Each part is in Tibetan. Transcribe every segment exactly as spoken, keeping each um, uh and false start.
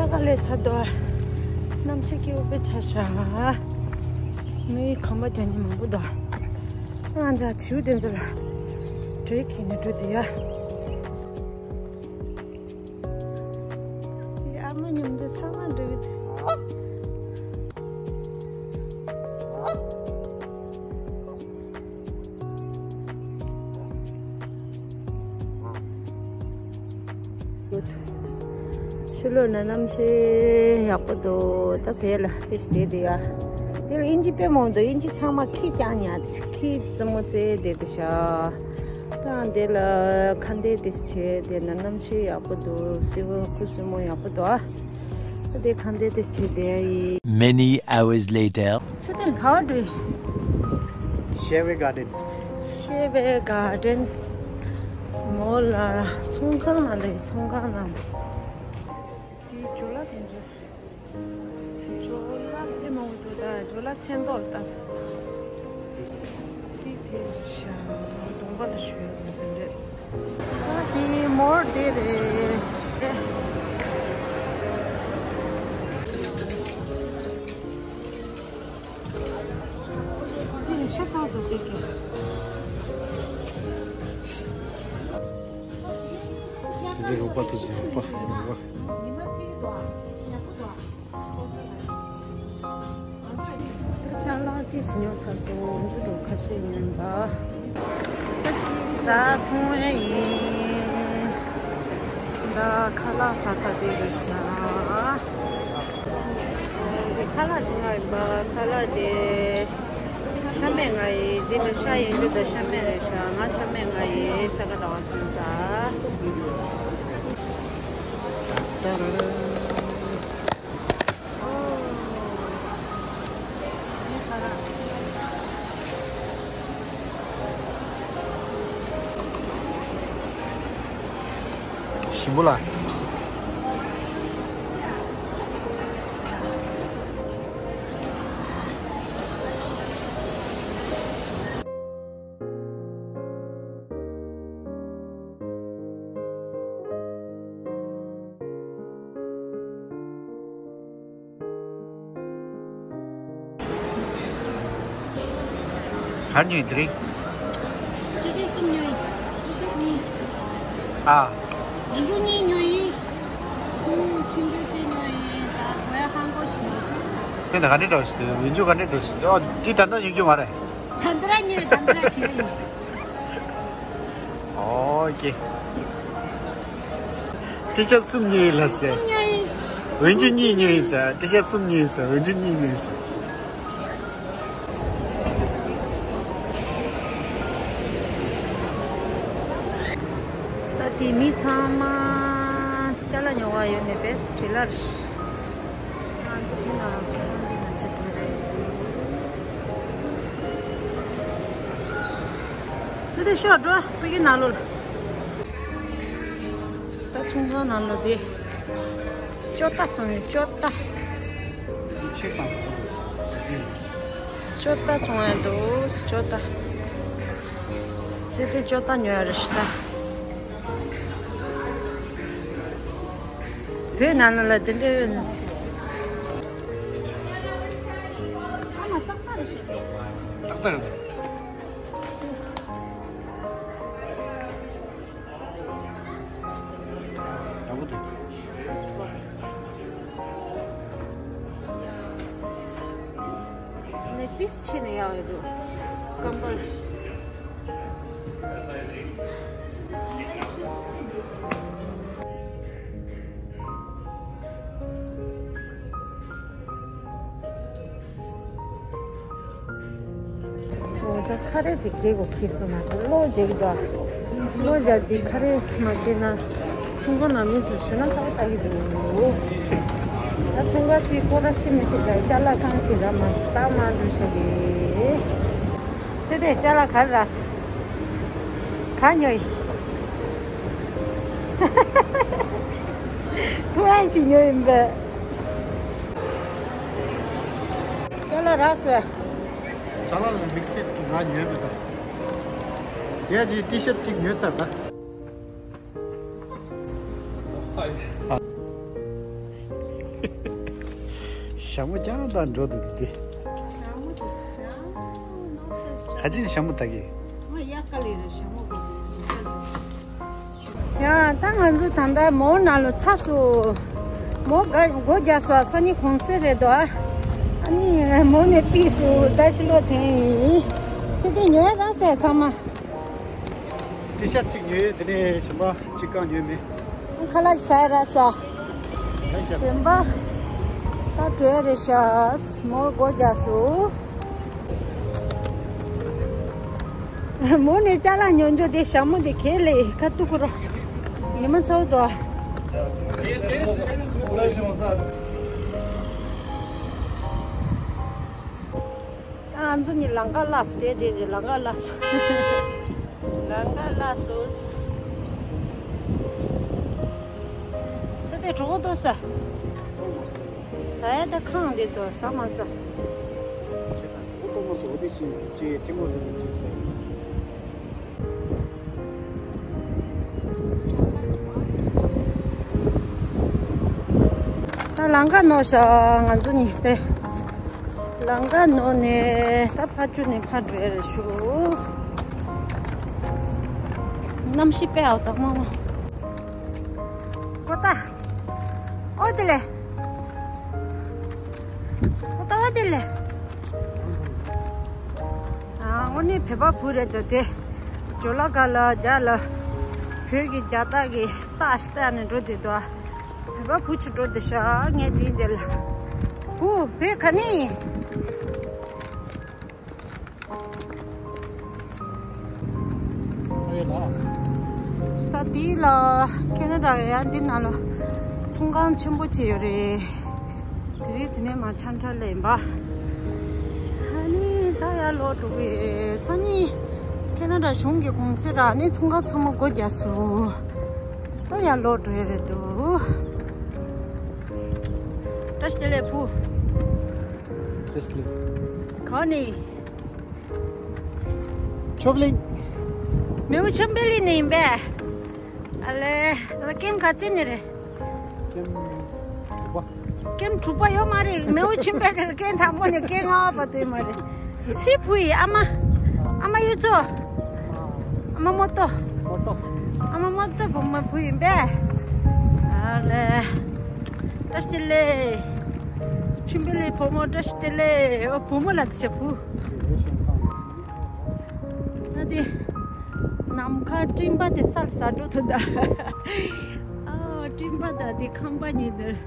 དཀའ་ལས་ཚ་དོ། གནམ་གཤིས་སྐྱིད་པོ་དཔེ་ཆ་ཤ། མི་ཁང་པ་རྒྱག་མཁན་མང་པོ་འདུག་ཨ་འདྲ་བྱིའུ་དེ་ཚོ་ལ་དྲོད་ཁྱེར་ནས་འགྲོ་དེ་ཡ། ཨ་མ་མཉམ་དུ་ཚང་མ་འགྲོ་གི་འདུག་ཕྱི་ལོགས་ན་གནམ་གཤིས་ཡག་པོ་འདུག་ད་དེ་ལ་དེ་དེ་དེ་ཡ། དེ་ལ་ཨིན་ཇི་དཔེ་མང་འདུག་ཨིན་ཇི་ཚང་མ་ཁྱི་རྐྱང་ཉག་ཁྱི་རྩེད་མོ་རྩེ་བསྡད་འདུག་ཤག་ད་དེ་ལ་ཁ་འདོན་དེ་བྱས་དེ་ན་གནམ་གཤིས་ཡག་པོ་འདུག་སེར་པོ་སྐུ་གཟུགས་མོ་ཡག་པོ་འདུག་ཨ། དེ་ཁ་འདོན་དེ་བྱས་དེ་ཡིན། Many hours later. ཚེ་བརྟན་ག་བར་འགྲོ་ཡི། Shea Garden. Shea Garden. མོ་ལ་ཚོང་ཁང་ནང་ལ་ཚོང་ཁང་ནང་། དེའི་ཇོ་ལ་དེ་ཇོ། ཇོ་ལ་དེ་མང་པོ་འདུག་ད་ཇོ་ལ་ཚོན་མདོག་ལ་ལྟ། དེ་དེ་ཤ་གདོང་པ་ལ་ཞུ་ཡ་དེ་འདྲ། ད་དེ་མོར་དེ་རེད། དེ་ཤ་ཚ་འདུག་དེ་གི། དེ་འདྲའི་རོགས་པ་ཐུག་ཅིང་རོགས་པ་རོགས་པ། ཅ་ལག་ཏོག་ཙམ་ཉོས་ཚར་སོང་། འདི་དང་ཁ་ཤས་ཉོས་པ། ད་ཅི་ཟ་འཐུང་ཡ་ཡིན། ད་ཁ་ལག་ཟ་ས་དེ་རེད་ཤག་འདི་ཁ་ལག་ཞིག་ང་ཡིན་པ། ཁ་ལག་དེ་ཤ་མེད་ང་ཡིན། འདི་ནི་ཤ་ཡིན་རྒྱུ་དང་ཤ་མེད་རེད་ཤག་ང་ཤ་མེད་ང་ཡིན། ས་ག་ཟླ་བ་སོང་ཙང་། ཞིམ་པོ་ལ། ག་རེ་ཉོས་དེ་རིང་། ཊི་ཤར་ཊི་གསུམ་ཉོས་ཡིན། ཊི་ཤར་ཊི་གཉིས། ཨ། འོན་ཆུ་གཉིས་ཉོས་ཡིན། དུང་ཆུང་ཆུང་གཅིག་ཉོས་ཡིན། ད་གོས་ཧང་གོ་ཞིག་ཉོས། ཁྱོད་ད་ག་འདྲ་འགྲོ་ཞིག་འདུག་འོན་ཆུ་ག་འདྲ་འགྲོ་ཞིག་འདུག་ཨོ་དེ་ད་ལྟ་ཉོ་རྒྱུ་མ་རེད། ད་འདི་ར་ཉོས། ད་འདི་ར་གི་ཡིན། ཨོ་ཀེ། ཊི་ཤར་ཊི་གསུམ་ཉོས་ཡིན་ལ་ཟེར། གསུམ་ཉོས་ཡིན། འོན་ཆུ་གཉིས་ཉོས་ཡིན་ཟེར། ཊི་ཤར་ཊི་གསུམ་ཉོས་ཡིན་ཟེར། འོན་ཆུ་གཉིས་ཉོས་ཡིན་ཟེར། ད་དེ་མི་ཚང་མ་ཅ་ལག་ཉོ་བ་ཡོད་ནས་པས་དྲི་ལར། ང་ཚོ་དེ་ན་ཚོང་ཁང་དེ་ན་ཚོ་འགྲོ་རེད། ཚེ་དེ་ཤོག་འགྲོ་ཕ་གི་ནང་ལོགས་ལ། ད་ཚོང་ཁང་ནང་ལོགས་དེ། ཅོ་ཏ་བཙོང་ཡོད། ཅོ་ཏ། ཅོ་ཏ་བཙོང་ཡ་འདུག་ཅོ་ཏ། ཚེ་དེ་ཅོ་ཏ་ཉོ་ཡ་རེད་ཤི་ད། བོད་ནང་ལ་དེ་འདྲ་ཡོད་ན། ཨ་མ་ཏག་ཏག་རེད་ཤི། ཏག་ཏག་རེད། ཡག་པོ་འདུག་ནས་ཏིས་ཆེ་ནས་ཡག་ཡོད་འདུག་སྐམ་པོ་ལ། འོ་ད་ཁ་རས་དེ་གྱེས་དགོས་ཁེལ་སོང་ན་གློག་རྒྱག་གི་འདུག་གློག་རྒྱག་དེ་ཁ་རས་མ་གྱེས་ན་ཚོང་ཁང་ནང་མི་ཚོ་ཞུ་ན་ཚ་པོ་ལྟ་གི་འདུག་ད་ཚོང་ཁང་གཅིག་སྐོར་ར་ཤི་མི་ཤི་ད་ཅ་ལག་གང་ཅི་ར་མ་སྟག་མ་འགྲོ་ཤ་གི། ཚེ་དེ་ཅ་ལག་ག་རེ་ར་སི། ག་ཉོ་ཡི། ཐུ་ཨན་ཅི་ཉོ་ཡིན་པས། ཅ་ལག་རག་སོང་། ཅ་ལག་ལ་དམིགས་བསལ་གྱི་ང་ཉོས་མེད་ད། ཡ་ཇི་ཊི་ཤར་ཊི་གཅིག་ཉོས་ཚར་ད། ཨ་ཡེ། ཞྭ་མོ་རྐྱང་དང་འགྲོ་འདུག་དེ། ཞྭ་མོ་དེ་ཞྭ་མོ་ནོ་ཕེ་སི། ག་ཅི་ནས་ཞྭ་མོ་ལྟ་གི། ང་ཡག་ག་ལེ་རེད་ཞྭ་མོ་གོ་གི། ཡང་ད་ང་ཚོ་ད་ལྟ་མོ་ནང་ལ་ཚར་སོང་། མོ་ག་སྒོ་རྒྱག་སོང་། སང་ཉིན་གུང་སེང་རེད་དོ། ཨ་ནི་མོ་ནས་ཕུད་སོང་། ད་ཕྱི་ལོགས་དེ་ཡིན། ཚེ་འདི་ཉོས་ར་ཟེར་ཚང་མ། ཊི་ཤར་ཊི་གཅིག་ཉོས། དེ་ནས་གཞན་པ་གཅིག་གང་ཉོས་མེད། ཁ་ལག་ཟ་ར་ས། གཞན་པ་ད་བྲོས་རེད་ཤག་མོ་སྒོ་རྒྱག་སོང་། མོ་ནས་ཅ་ལག་ཉོ་འཇོག་དེ་ཞྭ་མོ་དེ་གས་ལས་ཁ་ཐུག་ཁོ་ར། ཉི་མ་ཚ་བོ་དོ། ད་ང་ཚོ་གཉིས་ལམ་ཁ་སླེབས་སོང་། དེ་དེ་དེ་ལམ་ཁ་སླེབས་སོང་། ལམ་ཁ་སླེབས་སོང་། ཚེ་དེ་གྲོགས་པོ་ཏོ་ས། ཟ་ཡ་ད་ཁང་དེ་ཏོ་ཟ་མ་ཟ། ཁྱེད་ཚང་གྲོགས་པོ་ཏོ་མ་སོ་འོ་དེ་ཅི་ཅི་ཀྲིང་མོ་དེ་ཅི་ཟ། ད་ལམ་ཁ་ནོར་ཤག་ང་ཚོ་གཉིས་དེ། ལམ་ཁ་ནོར་ནས་ད་ཕར་ཚུར་ནས་ཕར་འགྲོ་ཡ་རེད་ཤག་གནམ་གཤིས་དཔེ་ཡག་ད་མ་མ། ཀོ་ཏ། ཨོ་དེ་ལེ། ཀོ་ཏ་ཨོ་དེ་ལེ། ཨ་ཨོ་ནི་བོད་པ་བུ་རེད་དོ་དེ། ཇོ་ལ་ག་ལ་རྒྱ་ལ། བོད་ཀྱི་རྒྱ་སྟག་གི་རྟ་ཞིག་བལྟས་ནས་འགྲོ་དེ་དོ། བོད་པ་བུ་ཅིག་འགྲོ་དེ་ཤག་ངས་དེ་འདི་ལ། བུ་བོད་ག་ནས་ཡིན། ད་དེ་ལ་ཁེ་ན་ཌ་ཡ་འདི་ནང་ལ་ཚོང་ཁང་ཆེན་པོ་ཅིག་ཡོད་རེད། དེ་རིང་དེ་ནས་མར་ཆང་ཁྲ་ལེན་པ། ཨ་ནི་ད་ཡར་ལོག་འགྲོ་གི་ཡོད། སང་ཉིན་ཁེ་ན་ཌ་གཞུང་གི་གུང་སེང་ར་ནི་ཚོང་ཁང་ཚང་མ་སྒོ་རྒྱག་སོང་། ད་ཡར་ལོག་འགྲོ་ཡ་རེད་འདུག་བཀྲ་ཤིས་བདེ་ལེགས་བུ། བཀྲ་ཤིས་བདེ་ལེགས། གང་ནས། ཆོབ་གླིང་། མེའོ་ཆོམ་པེ་ལི་ནས་ཡིན་པས། ཨ་ལེ། ད་ཀེམ་ག་ཚད་ནས་རེད། ཀེམ་དྲུག་པ། ཀེམ་དྲུག་པ་ཡོད་མ་རེད། མེའོ་ཆོམ་པེ་ལི་ཀེམ་དང་པོ་ནས་ཀེམ་ལྔ་པ་དུ་ཡོད་མ་རེད། སི་བུ་ཡི་ཨ་མ། ཨ་མ་གཡུ་མཚོ། ཨ་མ་རྨོ་ཏོ། རྨོ་ཏོ། ཨ་མ་རྨོ་ཏོ་བུ་མོ་བུ་ཡིན་པས། ཨ་ལེ། བཀྲ་ཤིས་བདེ་ལེགས། ཆོམ་པེ་ལི་བུ་མོ་བཀྲ་ཤིས་བདེ་ལེགས། ཨོ་བུ་མོ་ལ་དེ་བྱ་བུ། ད་དེ། ནམ་མཁའ་སྤྲིན་པ་དེ་སལ་ས་འགྲོ་ཐུབ་ད། ཨ་སྤྲིན་པ་ད་དེ་ཁང་པ་གཉིས་དེར།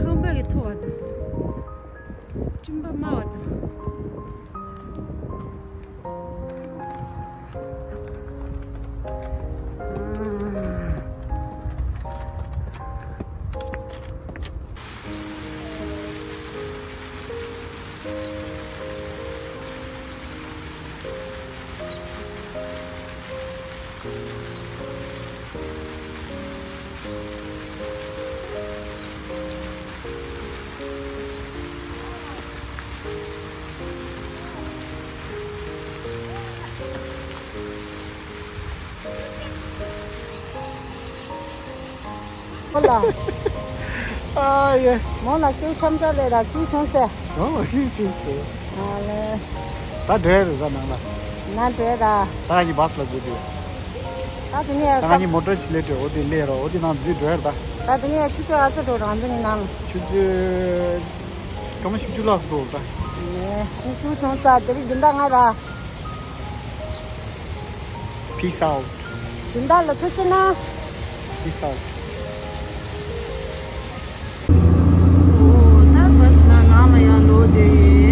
ཁང་པ་གི་ཐོག་བ་དུ། སྤྲིན་པ་དམའ་བ་དུ། ཨོ་ལ། ཨ་ཡེ། མོ་ལ་ཀེའུ་ཆམ་ཆ་ལེ་ར་ཀེའུ་ཆུང་སེ། ཨོ་ཀེའུ་ཆུང་སེ། ཨ་ལེ། ད་འགྲོ་ཡ་རེད་ད་ནང་ལ། ན་འགྲོ་ཡ་ར། ད་ང་གཉིས་བྷ་སི་ལ་འགྲོ་དུས། ད་དེ་ནས་ད་ང་གཉིས་མོ་ཊ་ཞིག་སླེབས་འགྲོ། འོ་དེ་སླེབས་རོགས། འོ་དེ་ནང་འཛུལ་འགྲོ་ཡ་རེད་ད། ད་དེ་ནས་ཆུ་ཚོད་ཨ་ཚོད་འགྲོ་རང་ཚོ་གཉིས་ནང་། ཆུ་ཚོད། སྐར་མ་བཞི་བཅུ་ལྷག་ཙམ་འགྲོ་རེད་ད། ནས་ཀེའུ་ཆུང་སེ་དེ་རིང་སྦྱིན་བདག་ང་ར། Peace out. སྦྱིན་བདག་ལ་ཐུགས་རྗེ་གནང་། Peace out. ཨོ་ད་བྷ་སི་ནང་ནང་ལ་ཡར་ལོག་དེ།